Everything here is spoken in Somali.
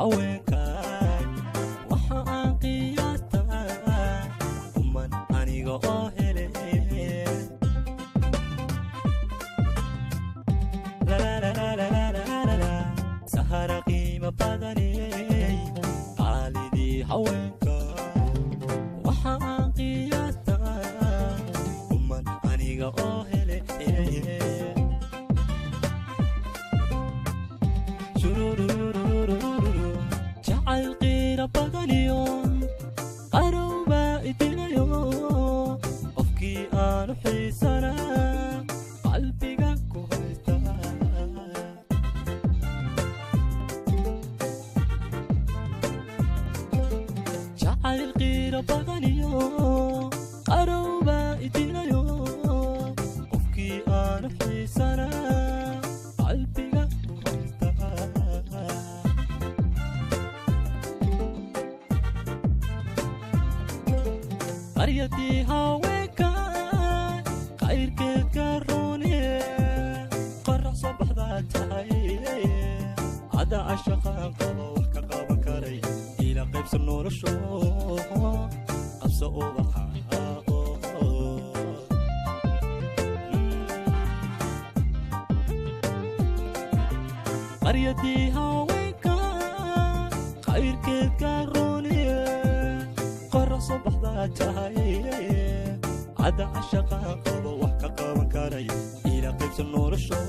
Haweenkay, waxa aan qiyaastaa quman aniga oo hele. Sahara qiimo badaney, qaalidii haweenka, waxa aan qiyaastaa quman aniga oo hele. Jacayl qiira badaniyo qarowbaa idilayo, qofkii aanu xiisana qalbiga ku haysta. Jacayl qiira badaniyo qarowbaa idilayo, qofkii aanu xiisana qalbiga ku haysta. Qaryadii haweenka, qayrkeed ka roone, qorax soo baxdaa tahay. Ada ashaqaan qabo wax ka qaban karay, ila qaybsa nolosho, qabsa ubaxa. Qaryadii haweenka, qayrkeed ka roone, qorax soo baxdaa tahay. Cada cashaqaan qabo wax ka qaban karay, ila qaybsa nolosho,